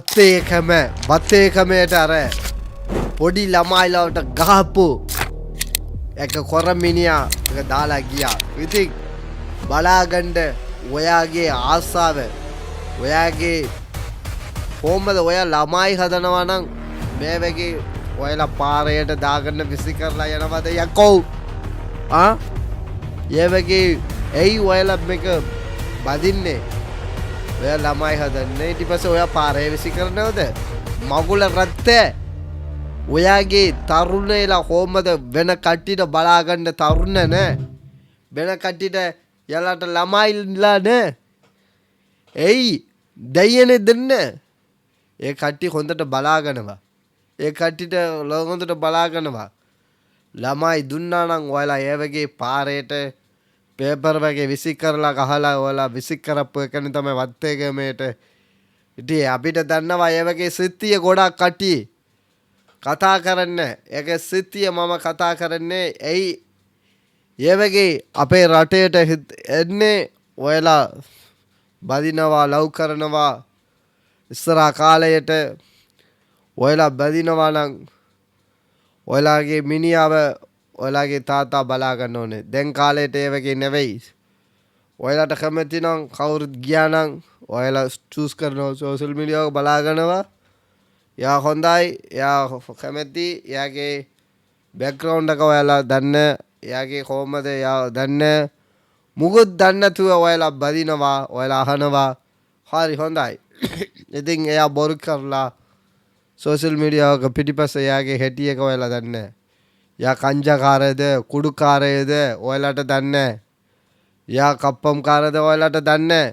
බත්තේකම බත්තේකමයට අර පොඩි ළමයිලවට ගහපු එක කොරමිනියා එක දාලා ගියා. ඉතින් බලාගන්න ඔයාගේ ආසාව, ඔයාගේ කොහොමද ඔයා ළමයි හදනවා නම් මේ වගේ ඔයාලා පාරයට දාගන්න විසි කරලා යනවද යකෝ? ආ, ඒ වගේ ඇයි ඔයාලා මේක බදින්නේ? ඔයා ළමයි හදන්නේ, ඊට පස්සේ ඔයා පාරේ විසි කරනවද? මගුල රත්තේ ඔයාගේ තරුණයලා කොහොමද වෙන කට්ටියට බලාගන්න තරුණ නෑ, වෙන කට්ටියට යාලට ළමයිලා නෑ. එයි දෙයියනේ දෙන්න ඒ කට්ටිය හොඳට බලාගනවා. ඒ කට්ටියට හොඳට බලාගනවා. ළමයි දුන්නා නම් ඔයාලා ඒ වගේ පාරේට පේපර් වගේ විසි කරලා ගහලා ඔයාලා විසි කරපු එකනේ තමයි වත්තේගමේට. ඉතින් අපිට දන්නවා ඒ වගේ සිද්ධිය ගොඩක් කට්ටිය කතා කරන්න. ඒක සිද්ධිය මම කතා කරන්නේ ඇයි ඒ වගේ අපේ රටේට එන්නේ ඔයාලා බදිනවා, ලව් කරනවා. ඉස්සරහා කාලයට ඔයාලා බදිනවා නම් ඔයාලාගේ මිනිහව ඔයාලාගේ තාත්තා බලා ගන්න ඕනේ. දැන් කාලේට ඒ වගේ නෙවෙයි. ඔයාලට කැමති නම් කවුරුත් ගියා නම් ඔයාලා චූස් කරනවා, සෝෂල් මීඩියා එක බලා ගන්නවා. එයා හොඳයි, එයා කැමති, එයාගේ බැක්ග්‍රවුන්ඩ් එක ඔයාලා දන්න, එයාගේ කොහොමද එයා දන්න, මුකුත් දන්නේ නැතුව ඔයාලා බදිනවා, ඔයාලා අහනවා. හරි හොඳයි. ඉතින් එයා බොරු කරලා සෝෂල් මීඩියා එක පිටිපස්ස එයාගේ හැටි එක ඔයාලා දන්නේ. එයා කංජකාරයද කුඩුකාරයද ඔයාලට දන්නේ. එයා කප්පම්කාරද ඔයාලට දන්නේ.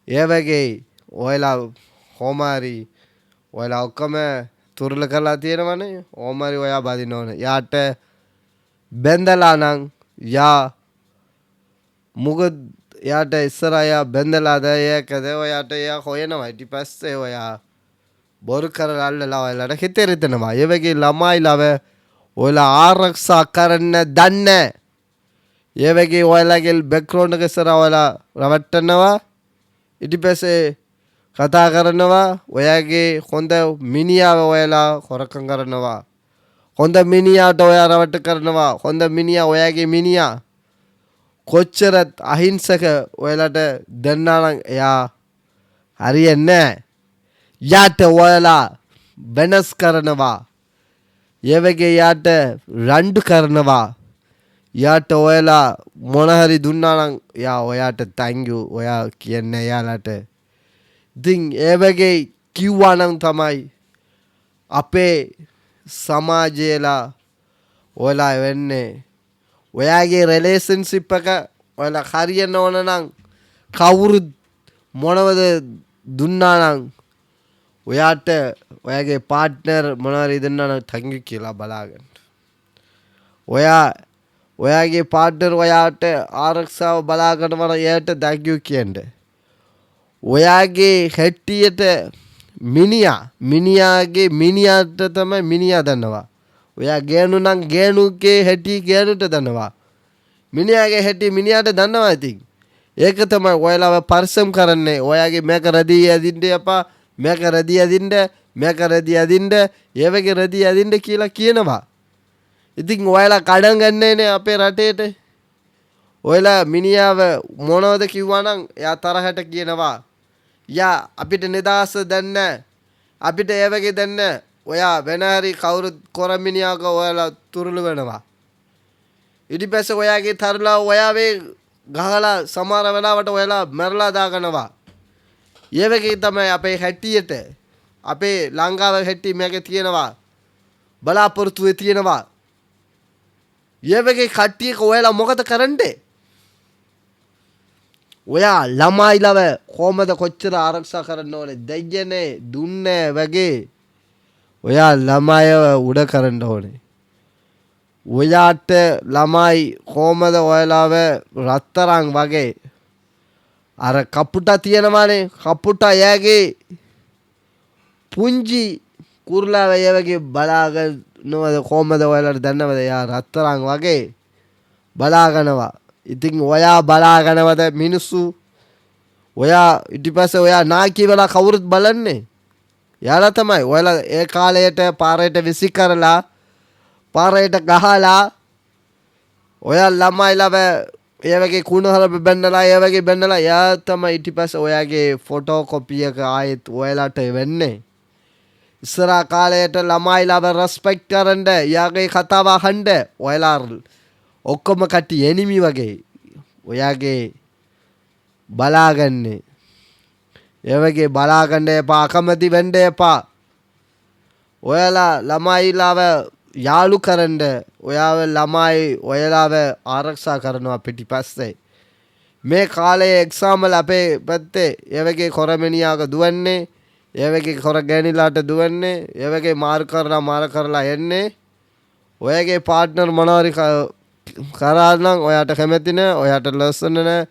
ඒ වගේ ඔයාලා කොහොම හරි ඔයාලා ඔක්කොම තුරුල කරලා තියෙනවනේ. කොහොම හරි ඔයා බදින්න ඕනේ. යාට බැඳලා නම් යා මොකද එයාට ඉස්සර එයා බැඳලාද ඒකද ඔයාට එයා හොයනවා. ඊට පස්සේ ඔයා බොරු කරලා අල්ලලා ඔයාලට හිතේ රිදෙනවා. ඒ වගේ ළමයි ලව ඔයාලා ආරක්ෂා කරන්න දන්නේ. ඒ වගේ ඔයාලගේ බැක්ග්‍රවුන්ඩ් එක ඉස්සර ඔයාලා රවට්ටනවා. ඊට පස්සේ කතා කරනවා. ඔයාගේ හොඳ මිනිහව ඔයාලා හොරකම් කරනවා. හොඳ මිනිහාට ඔයා රවට්ට කරනවා. හොඳ මිනිහා, ඔයාගේ මිනිහා කොච්චර අහිංසක ඔයාලට දෙන්නා නම් එයා හරියන්නේ නැහැ. යාට ඔයාලා වෙනස් කරනවා. ඒ වගේ යාට රණ්ඩු කරනවා. යාට ඔයාලා මොන හරි දුන්නා නම් එයා ඔයාට thank you ඔයා කියන්නේ එයාලට. ඉතින් ඒ වගේ කිව්වා නම් තමයි අපේ සමාජයලා ඔයාලා වෙන්නේ. ඔයාගේ රිලේෂන්ෂිප් එක ඔයාලා හරියන්න ඕන නම් කවුරුත් මොනවද දුන්නා නම් ඔයාට ඔයාගේ පාර්ට්නර් මොනවා හරි දුන්නා නම් thank you කියලා බලාගන්න. ඔයා ඔයාගේ පාර්ට්නර් ඔයාට ආරක්ෂාව බලා ගන්නවා නම් එයාට thank you කියන්න. ඔයාගේ හැටියට මිනිහා, මිනිහාගේ මිනිහාට තමයි මිනිහා දන්නවා. ඔයා ගෑනු නම් ගෑනුගේ හැටි ගෑනුට දන්නවා. මිනිහාගේ හැටි මිනිහාට දන්නවා. ඉතින් ඒක තමයි ඔයාලව පරිස්සම් කරන්නේ. ඔයාගේ මේක රෙදි අදින්න එපා, මේක රෙදි අදින්න, මේක රෙදි අදින්න, ඒ වගේ රෙදි අදින්න කියලා කියනවා. ඉතින් ඔයාලා කඩන් ගන්නේ නේ අපේ රටේට. ඔයාලා මිනිහාව මොනවද කිව්වා නම් එයා තරහට කියනවා. යා අපිට නිදහස දෙන්න, අපිට ඒ වගේ දෙන්න. ඔයා වෙන හරි කවුරුත් කොරමිනියාක ඔයාලා තුරුළු වෙනවා. ඊට පස්සේ ඔයාගේ තරලා ඔයාවේ ගහලා සමහර වෙලාවට ඔයාලා මැරලා දාගනවා. ඒ වගේ තමයි අපේ හැටියට අපේ ලංකාවේ හැටි මේකේ තියෙනවා. බලාපොරොත්තුවේ තියෙනවා. ඒ වගේ කට්ටියක ඔයාලා මොකද කරන්නේ? ඔයා ළමයි ලව කොහමද කොච්චර ආරක්ෂා කරන්න ඕනේ? දෙයියනේ දුන්නේ වගේ ඔයා ළමයිව උඩ කරන්න ඕනේ. ඔයාට ළමයි කොහමද ඔයාලව රත්තරන් වගේ අර කපුටා තියෙනවානේ, කපුටා එයාගේ පුංචි කුරුලාව ඒ වගේ බලාගෙනවද කොහමද ඔයාලට දන්නවද? එයා රත්තරන් වගේ බලාගනවා. ඉතින් ඔයා බලාගනවද මිනිස්සු? ඔයා ඊට පස්සේ ඔයා නාකි වෙලා කවුරුත් බලන්නේ එයාලා තමයි ඔයාලා ඒ කාලයට පාරයට විසි කරලා, පාරයට ගහලා, ඔයා ළමයිලව ඒ වගේ කුණුහරුප බැන්නලා, ඒ වගේ බැන්නලා, එයා තමයි ඊට පස්සේ ඔයාගේ ෆොටෝ කොපි එක ආයෙත් ඔයාලට වෙන්නේ. ඉස්සරහා කාලයට ළමයිලව රෙස්පෙක්ට් කරන්න, එයාගේ කතාව අහන්න. ඔයාලා ඔක්කොම කට්ටිය එනිමි වගේ ඔයාගේ බලාගන්නේ. ඒ වගේ බලාගන්න එපා, අකමැති වෙන්න එපා. ඔයාලා ළමයිලාව යාළු කරන්න, ඔයාව ළමයි ඔයාලාව ආරක්ෂා කරනවා පිටිපස්සේ. මේ කාලයේ එක්සාම් වල අපේ පැත්තේ ඒ වගේ කොරමිනියාක දුවන්නේ, ඒ වගේ කොර ගෑනිලාට දුවන්නේ, ඒ වගේ මාරු කරලා මාරු කරලා එන්නේ. ඔයාගේ පාර්ට්නර් මොනවාරි කරා නම් ඔයාට කැමති නෑ, ඔයාට ලස්සන නෑ.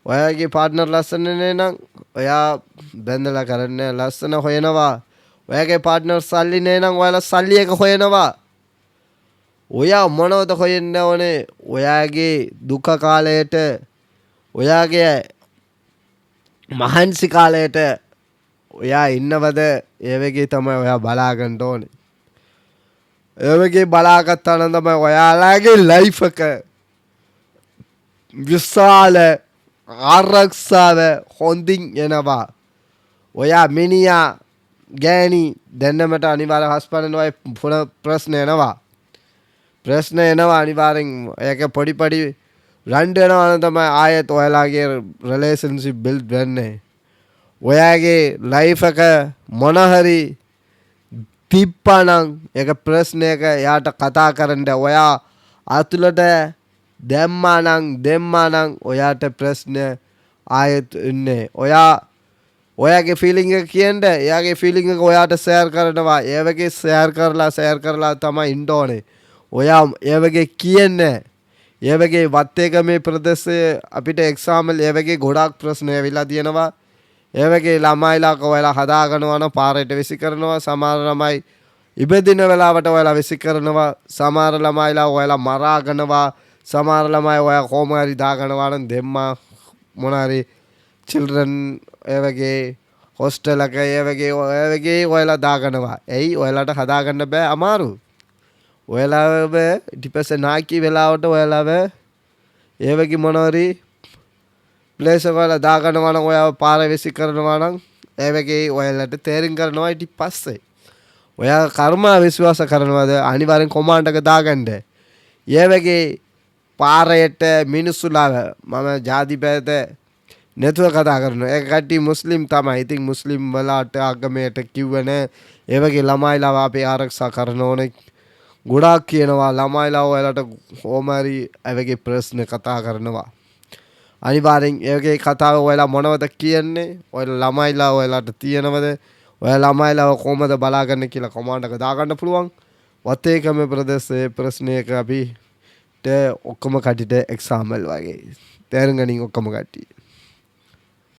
ඔයාගේ පාර්ට්නර් ලස්සන නෑ නම් ඔයා බැඳලා කරන්නේ ලස්සන හොයනවා. ඔයාගේ පාර්ට්නර් සල්ලි නෑ නම් ඔයාලා සල්ලි එක හොයනවා. ඔයා මොනවද හොයන්න ඕනේ? ඔයාගේ දුක කාලයට, ඔයාගේ මහන්සි කාලයට ඔයා ඉන්නවද? ඒ වගේ තමයි ඔයා බලාගන්න ඕනේ. ඒ වගේ බලාගත්තා නම් තමයි ඔයාලගේ ලයිෆ් එක විශාල ආරක්ෂාව හොඳින් එනවා. ඔයා මිනිහා ගෑණි දෙන්නමට අනිවාර්ය හස්බන්ඩ් වයිෆ් ප්‍රශ්න එනවා. ප්‍රශ්න එනවා අනිවාර්යෙන්. ඒක පොඩි පොඩි රණ්ඩු වෙනවා නම් තමයි ආයෙත් ඔයාලගේ රිලේෂන්ෂිප් බිල්ඩ් වෙන්නේ. ඔයාගේ ලයිෆ් එක මොන හරි තිබ්බා නම් ඒක ප්‍රශ්නයක එයාට කතා කරන්න, ඔයා අතුලට දැම්මා නම් දෙම්මා නම් ඔයාට ප්‍රශ්න ආයෙත් ඉන්නේ. ඔයා ඔයාගේ ෆීලිං එක කියන්න, එයාගේ ෆීලිං එක ඔයාට ෂෙයාර් කරනවා. ඒ වගේ ෂෙයාර් කරලා ෂෙයාර් කරලා තමයි ඉන්න ඕනේ. ඔයා ඒ වගේ කියන්නේ, ඒ වගේ වත්තේගමේ ප්‍රදේශයේ අපිට එක්සාම්පල් ඒ වගේ ගොඩාක් ප්‍රශ්න ඇවිල්ලා තියෙනවා. ඒ වගේ ළමයිලා ඔයාලා හදාගනවා නම් පාරට විසි කරනවා. සමහර ළමයි ඉපදින වෙලාවට ඔයාලා විසි කරනවා. සමහර ළමයිලා ඔයාලා මරාගනවා. සමහර ළමයි ඔයා කොහොම හරි දාගනවා නම් දෙම්මා මොන හරි චිල්ඩ්‍රන් ඒ වගේ හොස්ටල් එක ඒ වගේ ඔය වගේ ඔයාලා දාගනවා. ඇයි? ඔයාලට හදාගන්න බෑ, අමාරු. ඔයාලාව ඊට පස්සේ නාකි වෙලාවට ඔයාලාව ඒ වගේ මොන හරි ප්ලේස් එක ඔයාලා දාගනවා නම්, ඔයාව පාර විසි කරනවා නම්, ඒ වගේ ඔයාලට තේරුම් කරනවා ඊට පස්සේ. ඔයා කර්ම විශ්වාස කරනවද? අනිවාර්යෙන් කොමාන්ඩ් එක දාගන්න. ඒ වගේ පාරයට මිනිස්සුලාව මම ජාති භේද නැතුව කතා කරනවා. ඒ කට්ටිය මුස්ලිම් තමයි. ඉතින් මුස්ලිම් වලට ආගමයට කිව්ව නෑ. ඒ වගේ ළමයිලාව අපි ආරක්ෂා කරන ඕනේ. ගොඩාක් කියනවා ළමයිලාව ඔයාලට කොහොම හරි ඒ වගේ ප්‍රශ්න කතා කරනවා. අනිවාර්යෙන් ඒ වගේ කතාව ඔයාලා මොනවද කියන්නේ? ඔයාලා ළමයිලා ඔයාලට තියෙනවද? ඔයා ළමයිලාව කොහොමද බලාගන්නේ කියලා කොමාන්ඩ් එක දාගන්න පුළුවන්. වත්තේගම ප්‍රදේශයේ ප්‍රශ්නයක අපිට ඔක්කොම කට්ටියට එක්සාම්පල් වගේ. තේරුම් ගනින් ඔක්කොම කට්ටිය.